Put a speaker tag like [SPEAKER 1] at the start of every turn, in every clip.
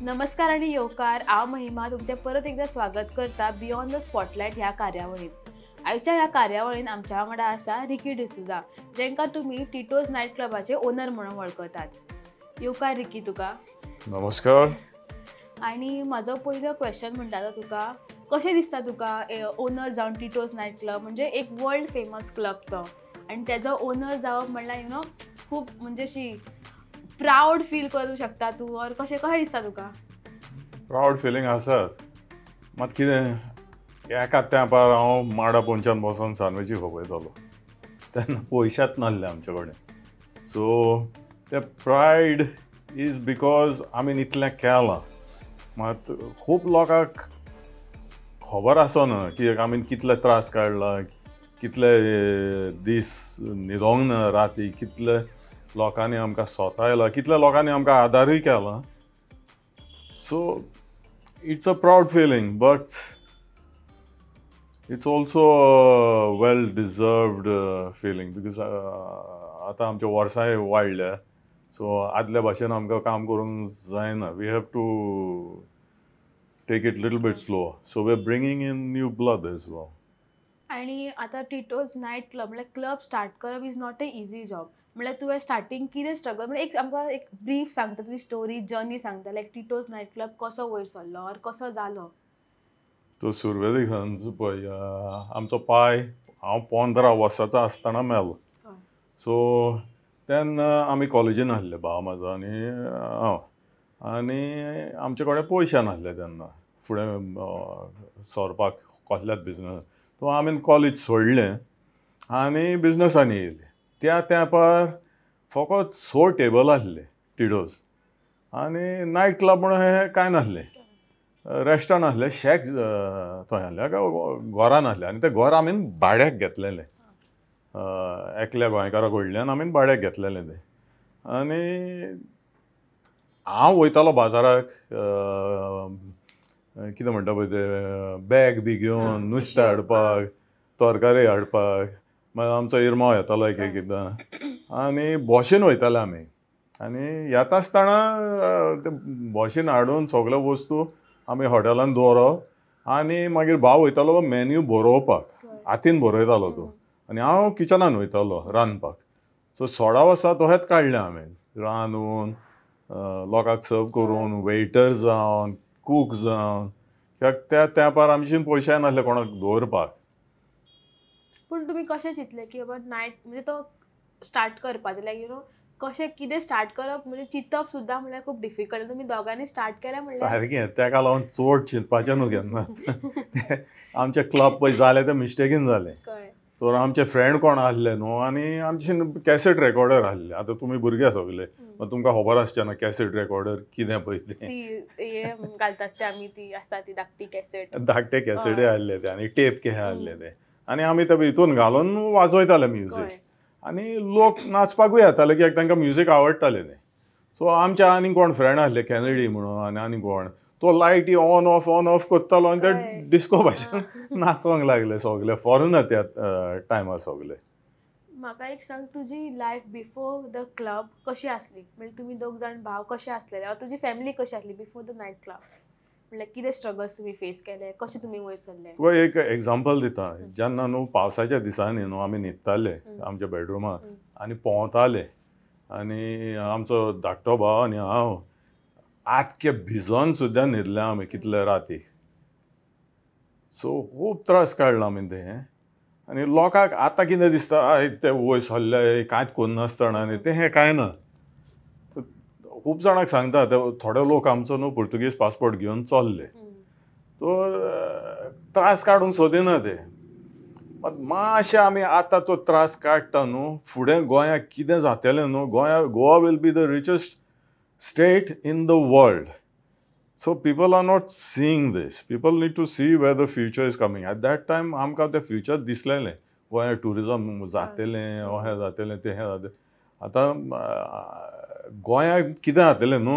[SPEAKER 1] नमस्कार आनी येवकार. हांव महिमा तुमचें परत एकदा स्वागत करता बियॉन्ड the spotlight ह्या कार्यावळींत. आयच्या ह्या कार्यावळीन आमच्या वांगडा आसा रिकी डिसुजा, जांकां तुमी टिटोज नायट क्लबाचे ओनर म्हणून वळखतात. येवकार रिकी तुका.
[SPEAKER 2] नमस्कार.
[SPEAKER 1] आनी म्हाजो पयलो क्वेश्चन म्हणटा तो तुका, कशें दिसता तुका ओनर जावन टिटोज नायट क्लब, म्हणजे एक वर्ल्ड फेमस क्लब तो, आनी तेजो ओनर जावप म्हणल्यार you know खूब म्हणजे अशी प्रावड फील करूं शकता तूं, ऑर कशें कशें दिसता तुका?
[SPEAKER 2] प्रावड फिलींग आसात. मात कितें एका तेंपार हांव माडा पोंच्यान बसोन सँडविची खपयतालो, तेन्ना पयशेच नासले आमचे कडेन. सो ते प्रायड is because आमी इतलें केलां. मात खूब लोकांक खबर आसना की आमी कितले त्रास काडला, कितले दीस न्हिदोंक ना राती, कितले लोकांनी आमकां सोतायला, कितल्या लोकांनी आमकां आदारूय केला. So it's a proud feeling, but it's also a well deserved feeling because आतां आमच्या वर्सांय वाडल्या. सो आदल्या भाशेन आमकां काम करूंक जायना. We have to take it little bit slow. So we are bringing in new blood as well.
[SPEAKER 1] आनी आतां टिटोज नायट क्लब म्हणल्यार क्लब स्टार्ट करप is not a easy job. म्हणल्यार तुवें स्टार्टींग कितें स्ट्रगल, म्हणल्यार एक आमकां एक ब्रीफ सांगता, तुजी स्टोरी जर्नी सांगता, लायक टिटोज नायट क्लब कसो वयर सरलो ऑर कसो जालो?
[SPEAKER 2] तो सुरवेक पळय, आमचो पाय हांव 15 वर्सांचो आसतना मेलो. सो तेन्ना आमी कॉलेजीन आसले, भाव म्हाजो आनी हांव, आनी आमचे कडेन पयशे नासले तेन्ना फुडें सरपाक कसल्याच बिजनस. सो आमी कॉलेज सोडलें आनी बिजनसांनी येयले. त्या तेंपार फकत 6 टेबल आसले टिटोज, आनी नायट क्लब म्हणून हें कांय नासलें. रेस्टॉरंट आसलें, शॅक थंय आसलें, घरां नासलें. आनी तें घर आमी भाड्याक घेतलेलें, एकल्या गोंयकारा कडल्यान आमी भाड्याक घेतलेलें तें. आनी हांव वयतालो बाजाराक, कितें म्हणटा पळय तें, बॅग बी घेवन नुस्तें हाडपाक, तरकारी हाडपाक. मागीर आमचो इरमांव येतालो एक एकदां, आनी बशीन वयताले आमी. आनी येता आसतना ते बशीन हाडून सगळ्यो वस्तू आमी हॉटेलान दवरप, आनी मागीर भाव वयतालो मेन्यू बरोवपाक, हातीन बरयतालो तो, आनी हांव किचनान वयतालो रांदपाक. सो 16 वर्सां तशेंच काडलें हांवें, रांदून, लोकांक सर्व करून, वेटर जावन, कूक जावन. कित्याक त्या तेंपार आमचे पयशे नासले कोणाक दवरपाक.
[SPEAKER 1] पूण तुमी कशें चिंतलें की बाबा नायट म्हणजे तो स्टार्ट करपाचें, लायक you know कशें कितें स्टार्ट करप म्हणजे चिंतप सुद्दां म्हणल्यार खूब डिफिकल्ट. तुमी दोगांनी स्टार्ट केलें म्हणल्यार
[SPEAKER 2] सारकें. तेका लागून चड चिंतपाचें न्हू केन्ना. आमचे क्लब पळय जालें तें मिस्टेकीन जालें. सो आमचे फ्रेंड कोण आसले न्हू, आनी आमचे कॅसेट रेकॉर्डर आसले. आतां तुमी भुरगे सगले, तुमकां खबर आसचें ना कॅसेट रेकॉर्डर कितें पळय तें
[SPEAKER 1] घालतात ते आमी, ती आसता ती धाकटी कॅसेट,
[SPEAKER 2] धाकटे कॅसेटी आसले ते, आनी टेप कशे आसले ते, आनी आमी ते हितून घालून वाजयताले म्युजीक. आनी लोक नाचपाकूय येताले कित्याक तांकां म्युजीक आवडटालें तें. सो आमच्या आनी कोण फ्रेंड आसले कॅनेडी म्हणून, आनी आनी कोण, तो लायटी ऑन ऑफ करतालो आनी ते डिस्को भाशेन नाचोंक लागले सगले फॉरेनर त्या टायमार सगले.
[SPEAKER 1] म्हाका एक सांग, तुजी लायफ बिफोर the club कशी आसली? म्हणजे तुमी दोग जाण भाव कशे आसलेले, ऑर तुजी फॅमिली कशी आसली बिफोर the night club? म्हणल्यार कितें स्ट्रगल्स तुमी फेस केले, कशें तुमी वयर सरले?
[SPEAKER 2] तुका एक एग्जाम्पल दिता. जेन्ना न्हू पावसाच्या दिसांनी न्हू आमी न्हिदताले आमच्या बेडरुमांत आनी पोंवताले, आनी आमचो धाकटो भाव आनी हांव आतके भिजोन सुद्दां न्हिदले आमी कितले राती. सो खूब त्रास काडला आमी तें. आनी लोकांक आतां कितें दिसता, ते वयर सरले कांयच करनासतना, आनी तें हें कांय ना. खूब जाणांक सांगता, ते थोडे लोक आमचो न्हू पुर्तुगीज पासपोर्ट घेवन चल्ले, तो त्रास काडूंक सोदिना ते. मातशें आमी आतां तो त्रास काडटा न्हू, फुडें गोंयाक कितें जातलें न्हू, Goa will be the richest state in the world. So people are not seeing this. People need to see where the future is coming. At that time आमकां तें फ्युचर दिसलेलें, गोंया ट्युरिजम जातलें, अहें जातलें, तें जातलें. आतां गोंयाक कितें जातलें न्हू,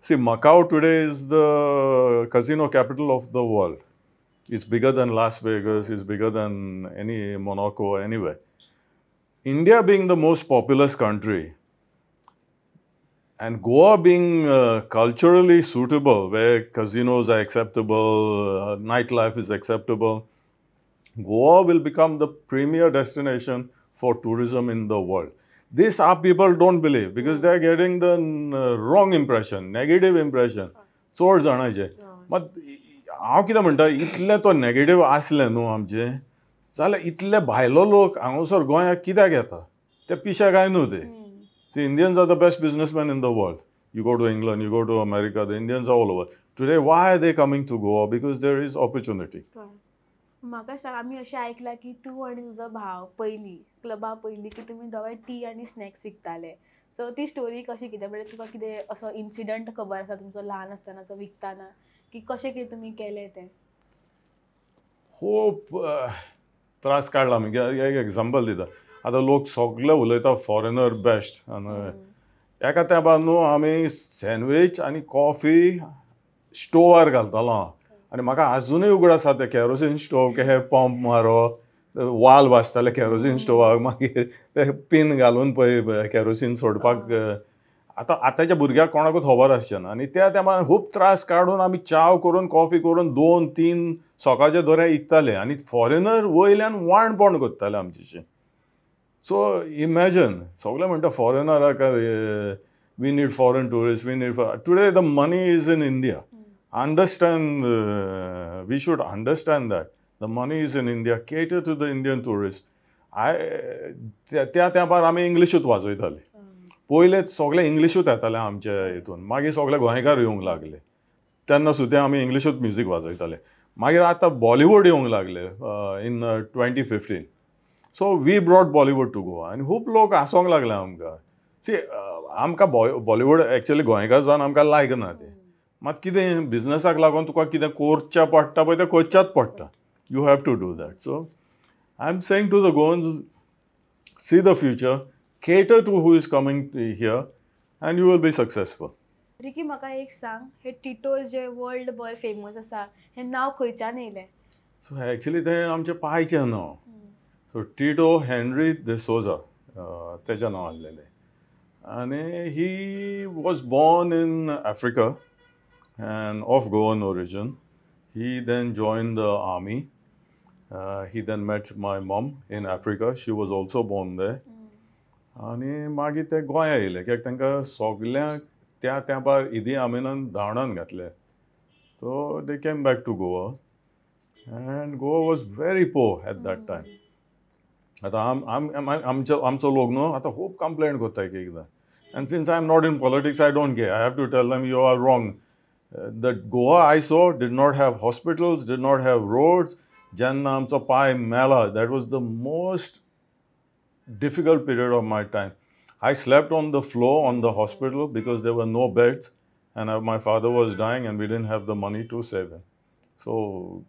[SPEAKER 2] see Macau today is the casino capital of the world. It's bigger than Las Vegas, it's bigger than any Monaco, anywhere. India being the most populous country, And Goa being culturally suitable, where casinos are acceptable, nightlife is acceptable, Goa will become the premier destination for tourism in the world. This our people don't believe because they are getting the wrong impression, negative impression. चड जाणांचे मात हांव कितें म्हणटा, इतलें तो negative आसलें न्हू आमचें जाल्यार इतले भायलो लोक हांगासर गोंयाक कित्याक येता? ते पिशे काय न्हू ते. See, Indians are the best businessmen in the world. You go to England, you go to America, the Indians are all over. Today, why are they coming to Goa? Because there is opportunity.
[SPEAKER 1] म्हाका सांग, आमी अशें आयकलां की तूं आनी तुजो भाव पयलीं क्लबा पयलीं की तुमी दोगांय टी आनी स्नॅक्स विकताले. सो ती स्टोरी कशी कितें, म्हणजे तुका कितें असो इन्सिडंट खबर आसा तुमचो ल्हान आसतनाचो विकताना, की कशें कितें तुमी केलें तें?
[SPEAKER 2] खूब त्रास काडला आमी. एक एग्जाम्पल दिता. आतां लोक सगळे उलयता फॉरेनर बेस्ट, आनी एका तेंपार न्हू आमी सँडवीच आनी कॉफी स्टोवार घालतालो हांव. आनी म्हाका आजुनूय उगड आसा ते कॅरोसीन स्टोव कशें पंप मारप, वाल वाजताले कॅरोसीन स्टोवाक, मागीर ते पीन घालून पळय कॅरोसीन सोडपाक. आतां आतांच्या भुरग्याक कोणाकूच खबर आसचें ना. आनी त्या तेंपार खूब त्रास काडून आमी च्याव करून कॉफी करून 2-3 सकाळचे दर्या इकताले आनी फॉरेनर वयल्यान वाणपण करताले आमचेशी. सो इमॅजन, सगळे म्हणटा फॉरेनराक we need foreign tourist, we need. Today the money is in India. Understand, we should understand that the money is in India. Cater to the Indian tourist. त्या तेंपार आमी इंग्लिशूच वाजयताले. पयले सगळे इंग्लिशूच येताले आमच्या हितून, मागीर सगळे गोंयकार येवंक लागले, तेन्ना सुद्दां आमी इंग्लिशूच म्युजीक वाजयताले. मागीर आतां बॉलिवूड येवंक लागले in 2015. So we brought Bollywood to Goa आनी खूब लोक हांसोंक लागले आमकां. सी, आमकां बॉलिवूड एक्चुअली गोंयकार जावन आमकां लायक ना तें. मात कितें बिजनसाक लागून तुका कितें करचें पडटा पळय तें करचेंच पडटा. You have to do that. So I am saying to the Goans, see the future, cater to who is coming here and you will be successful.
[SPEAKER 1] Ricky, म्हाका एक सांग, हे टिटोज जे वर्ल्ड भर फेमस आसा, हें नांव खंयच्यान येयलें?
[SPEAKER 2] सो एक्चुअली तें आमचें पायचें नांव. सो टिटो हेनरी डिसोजा तेजें नांव आसलेलें. आनी he was born in Africa and of Goan origin. He then joined the army. He then met my mom in Africa. She was also born there. आनी मागीर ते गोंया येयले कित्याक तांकां सगल्यांक त्या तेंपार इदी आमिनान धांवडावन घातले. So they came back to Goa and Goa was very poor at that time. आतां आमचो लोक न्हू आतां खूब कंप्लेन करता एक एकदां. And since I am not in politics, I don't care. I have to tell them you are wrong. The Goa I saw did not have hospitals, did not have roads. जेन्ना आमचो पाय मेला, that was the most difficult period of my time. I slept on the floor on the hospital because there were no beds and my father was dying and we didn't have the money to save him. So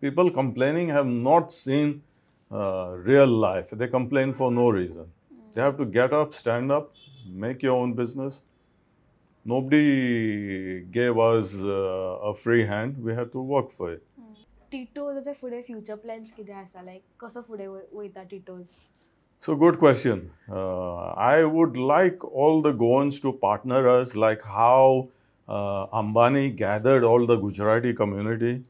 [SPEAKER 2] people complaining have not seen real life. They complain for no reason. They have to get up, stand up, make your own business. Nobody gave us a free hand. We had to work for it.
[SPEAKER 1] टिटोजाचे फुडें future plans कितें आसा, लायक कसो फुडें वयता Tito's?
[SPEAKER 2] So good question. I would like all the Goans to partner us, like how Ambani gathered all the Gujarati community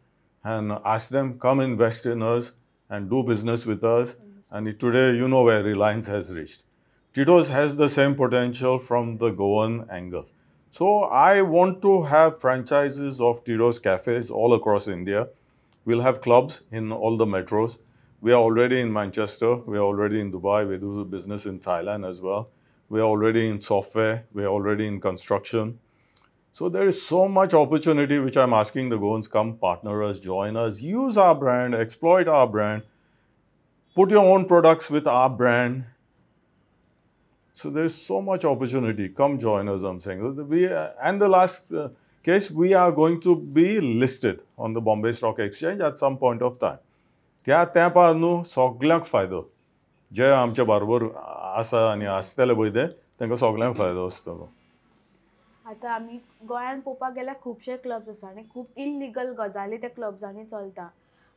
[SPEAKER 2] and asked them come invest in us and do business with us. And today you know where Reliance has reached. Tito's has the same potential from the Goan angle. So I want to have franchises of Tito's cafes all across India. We'll have clubs in all the metros. We are already in Manchester, we are already in Dubai, we do business in Thailand as well. We are already in software, we are already in construction. So there is so much opportunity which I'm asking the Goans, come partner us, join us, use our brand, exploit our brand, put your own products with our brand. So there is so much opportunity. Come join us, I'm saying. And the last case, we are going to be listed on the Bombay Stock Exchange at some point of time. त्या तेंपार न्हू सगल्यांक फायदो, जे आमचे बरोबर आसा आनी आसतले पळय ते, तांकां सगल्यांक फायदो आसतलो.
[SPEAKER 1] आतां आमी गोंयांत पळोवपाक गेल्यार खुबशे क्लब्स आसा आनी खूब इलिगल गजाली त्या क्लब्सांनी चलता.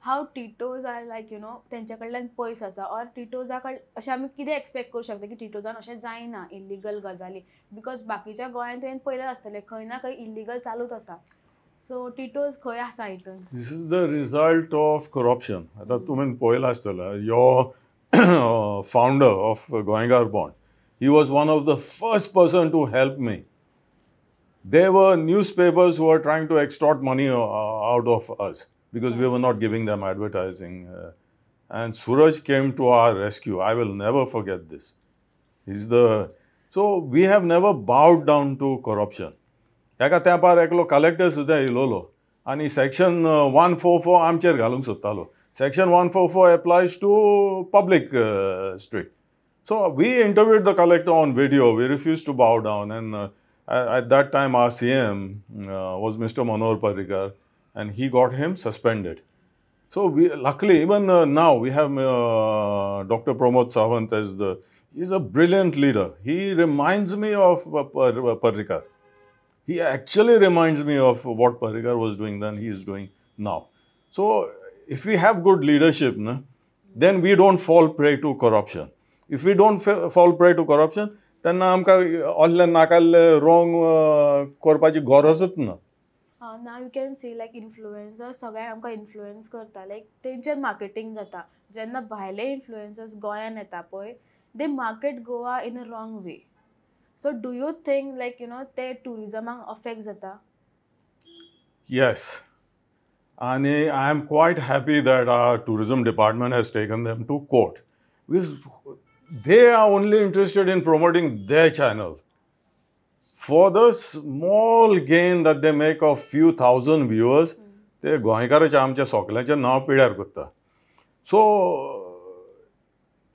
[SPEAKER 1] How Tito's are like तेंच्या कडल्यान पयस आसा ऑर टिटोजा कड अशें आमी कितें एक्सपेक्ट करूं शकता की टिटोजान अशें जायना इल्लिगल गजाली, because बाकीच्या गोंयांत तुवें पयलें आसतलें खंय ना खंय इल्लिगल चालूच आसा. सो टिटोज खंय आसा हितून?
[SPEAKER 2] This is the result of corruption. आतां तुमी पळयलां आसतलें, your founder of Goenkarponn, he was one of the first person to help me. There were newspapers who were trying to extort money out of us because we were not giving them advertising. And Suraj came to our rescue. I will never forget this. So we have never bowed down to corruption. एका तेंपार एकलो collector सुद्दां येयलोलो आनी section 144 आमचेर घालूंक सोदतालो. Section 144 applies to public street. So we interviewed the collector on video. We refused to bow down. And at that time our CM was Mr. Manohar Parrikar, and he got him suspended. So we luckily, even now we have Dr. Pramod Sawant as he's a brilliant leader. He reminds me of Parrikar. He actually reminds me of what Parrikar was doing then, he is doing now. So if we have good leadership, then we don't fall prey to corruption. If we don't fall prey to corruption, तेन्ना आमकां असले नाकाल्ले wrong करपाची गरजच ना.
[SPEAKER 1] Now you can see like influencers सगळ्यांक आमकां influence करता, लायक तेंचेर मार्केटींग जाता. जेन्ना भायले इन्फ्लुएन्सर्स गोंयान येता पळय, they market Goa in a wrong way. So do you think like ते ट्युरिजमाक अफेक्ट जाता?
[SPEAKER 2] Yes, आनी I am quite happy that our tourism department has taken them to court, because they are only interested in promoting their channel. For the small gain that they make of few thousand viewers, ते गोंयकाराचें आमच्या सोकल्याचें नांव पिड्यार करता. So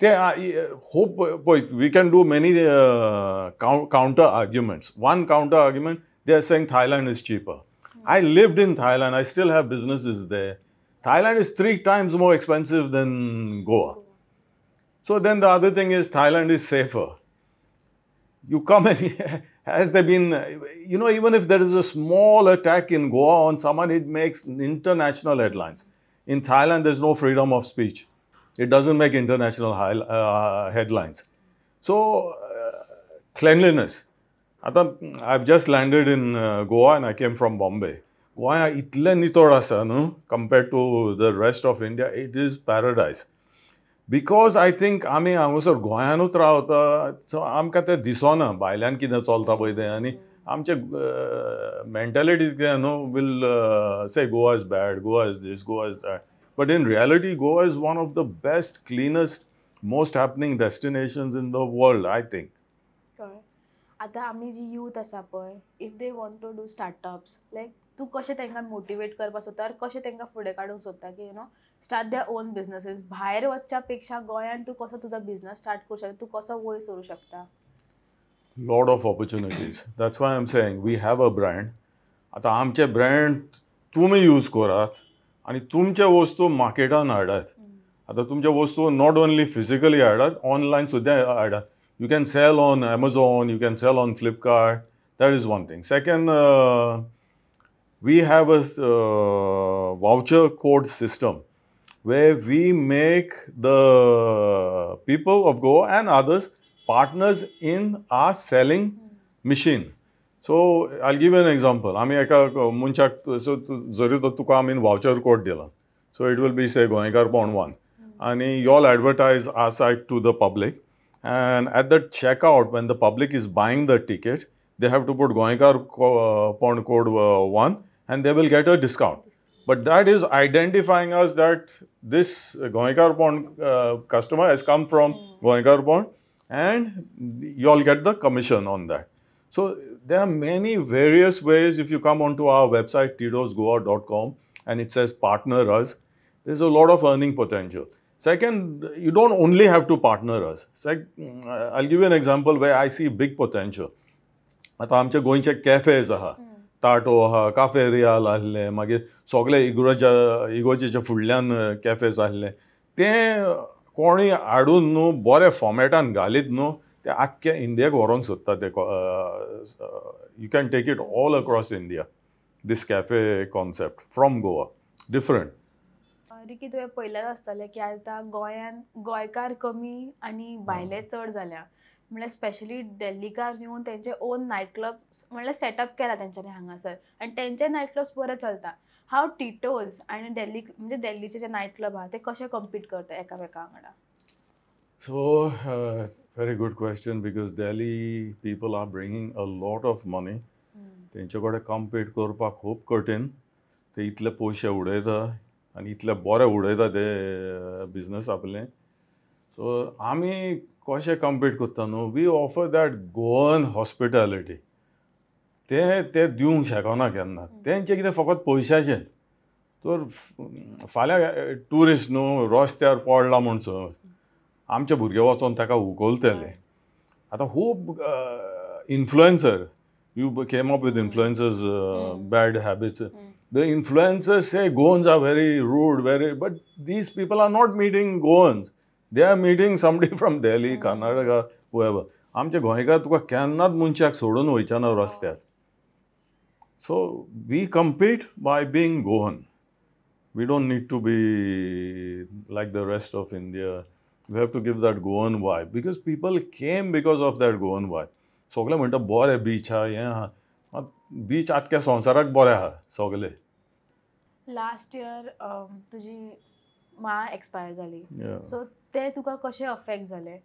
[SPEAKER 2] ते hope पळय, we can do many counter arguments. One counter argument, they are saying Thailand is cheaper. I lived in Thailand, I still have businesses there. Thailand is 3 times more expensive than Goa. So then the other thing is Thailand is safer. You come and has there been, even if there is a small attack in Goa on someone, it makes international headlines. In Thailand, there's no freedom of speech. It doesn't make international headlines. So, cleanliness. I've just landed in Goa and I came from Bombay. Goa इतलें नितळ आसा न्हू, compared to the rest of India, it is paradise. Because I think आमी हांगासर गोंयानूच रावता, so आमकां तें दिसना भायल्यान कितें चलता पळय तें, आनी आमचे मेंटेलिटी कितें न्हू, will say Goa is bad, Goa is this, Goa is that. But in reality Goa is one of the best, cleanest, most happening destinations in the world, I think.
[SPEAKER 1] कळ्ळें. आतां आमी जी यूथ आसा पळय, if they want to do startups, like तूं कशें तांकां motivate करपाक सोदता, कशें तांकां फुडें काडूंक सोदता की स्टार्ट their own businesses, भायर वचच्या पेक्षा गोंयान तूं कसो तुजो बिजनस स्टार्ट करूं शकता, तूं कसो वयर सरूं शकता?
[SPEAKER 2] Lot of opportunities. That's why I am saying we have a brand. आतां आमचे ब्रँड तुमी यूज करात आनी तुमचे वस्तू मार्केटान हाडात. आतां तुमचे वस्तू not only physically हाडात, ऑनलायन सुद्दां हाडात. You can sell on Amazon, you can sell on Flipkart. That is one thing. Second, we have a voucher code system where we make the people of Goa and others partners in our selling machine. So I'll give you an example. आमी एका मनशाक जरी तर तुका आमी voucher code दिला, so it will be say Goenkarponn 1, आनी you all advertise our site to the public, and at the checkout when the public is buying the ticket, they have to put Goenkarponn code 1 and they will get a discount. But that is identifying us that this Goenkarponn customer has come from Goenkarponn, and you all get the commission on that. So there are many various ways. If you come onto our website titosgoa.com and it says partner us, there's a lot of earning potential. Second, you don't only have to partner us. I'll give you an example where I see big potential. आतां आमचे गोंयचे cafes आहा, ताटो आहा, cafe riyal आहले, मागीर सगळे इगोर्जेच्या फुडल्यान cafes आहले, ते कोणी हाडून न्हू बरे फॉर्मेटान घालीत न्हू, ते आख्खे इंडियाक व्हरोंक सोदता ते. You can take it all across India, this cafe concept from Goa, different.
[SPEAKER 1] Ricky, तुवें पयलेंच आसतलें की आतां गोंयान गोंयकार कमी आनी भायले चड जाल्या, म्हणल्यार स्पेशली दिल्लीकार येवन तेंचे ओन नायट क्लब म्हणल्यार सेटअप केला तेंच्यांनी हांगासर आनी तेंचे नायट क्लब्स बरे चलता. हांव टिटोज आनी दिल्ली म्हणजे दिल्लीचे जे नायट क्लब आहा ते कशे कम्पीट करता एकामेका वांगडा?
[SPEAKER 2] So very good question, because Delhi people are bringing a lot of money. तेंचे कडेन कम्पीट करपाक खूब कठीण. ते इतले पयशे उडयता आनी इतले बरे उडयता ते बिजनस आपले. सो आमी कशें कम्पीट करता न्हू, we offer that Goan hospitality. ते ते दिवंक शकना केन्ना. तेंचें कितें फकत पयशाचें. तर फाल्यां ट्युरिस्ट न्हू रस्त्यार पडला म्हूण समज, आमचे भुरगे वचोन ताका उखलतले. आतां खूब influencer, you came up with influencers bad habits. The influencers say Goans are very rude, very, but these people are not meeting Goans. They are meeting somebody from Delhi, Karnataka, whoever. आमचे गोंयकार तुका केन्नाच मनशाक सोडून वयचे ना रस्त्यार. So we compete by being Goan. We don't need to be like the rest of India. We have to give that Goan vibe, because people came because of that Goan vibe. सगळे म्हणटा बरें beach आहा, हें आहा, beach आख्ख्या संवसाराक बरें आहा सगळे.
[SPEAKER 1] लास्ट इयर तुजी माँ एक्सपायर जाली, सो ते तुका कशें अफेक्ट जालें?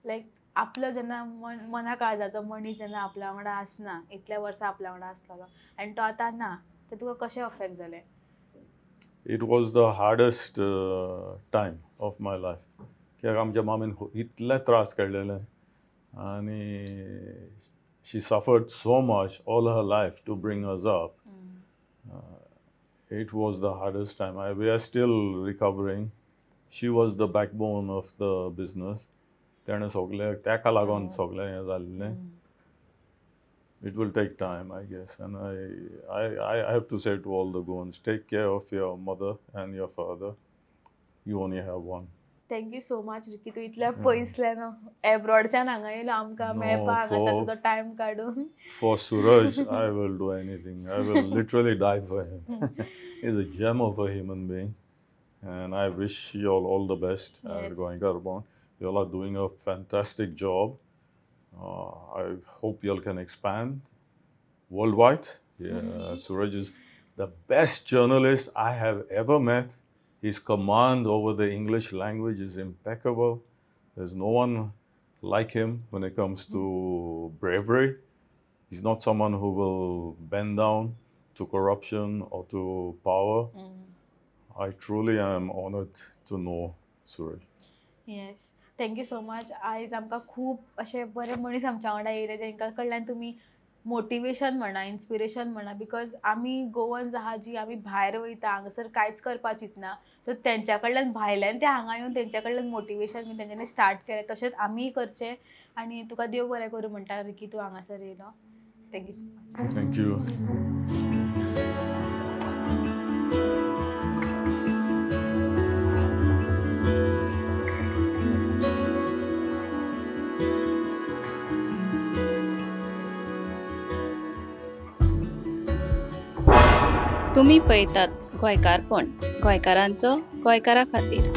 [SPEAKER 1] लायक आपलो जेन्ना मना काळजाचो मनीस जेन्ना आपल्या वांगडा आसना, इतल्या वर्सां आपल्या वांगडा आसलेलो आनी तो आतां ना, ते तुका कशें अफेक्ट जालें?
[SPEAKER 2] It was the hardest time of my life. कित्याक आमच्या मामीन इतले त्रास काडलेले आनी she suffered so much all her life to bring us up. It was the hardest time. We are still recovering. She was the backbone of the business. तेणें सगळें ताका लागून सगळें हें जाल्लें. It will take time, I guess. And I have to say to all the Goans, take care of your mother and your father. You only have one.
[SPEAKER 1] Thank you so much Ricky, तूं इतल्या पयसल्यान एब्रॉडच्यान हांगा येयलो आमकां मेळपाक, हांगासर तुजो time काडून.
[SPEAKER 2] For Suraj, I will do anything. I will literally die for him. He's a gem of a human being. And I wish you all the best at Goenkarponn. You all are doing a fantastic job. I hope you all can expand worldwide. Yeah, Suraj is the best journalist I have ever met. His command over the English language is impeccable. There's no one like him when it comes to bravery. He's not someone who will bend down to corruption or to power. I truly am honored to know Suraj.
[SPEAKER 1] Yes, thank you so much. आयज आमकां खूब अशे बरे मनीस आमच्या वांगडा येयले जेंकां कडल्यान तुमी मोटिवेशन म्हणा, इन्स्पिरेशन म्हणा, because आमी गोवन्स आहा जी आमी भायर वयता हांगासर कांयच करपाक चिंतना, सो तेंच्या कडल्यान भायल्यान ते हांगा येवन तेंच्या कडल्यान मोटिवेशन घेवन तेंच्यांनी स्टार्ट केलें, तशेंच आमीय करचें. आनी तुका देव बरें करूं म्हणटा रिकी, तूं हांगासर येयलो. Thank you so much.
[SPEAKER 2] Thank you.
[SPEAKER 3] तुमी पळयतात गोंयकारपण, गोंयकारांचो गोंयकारा खातीर.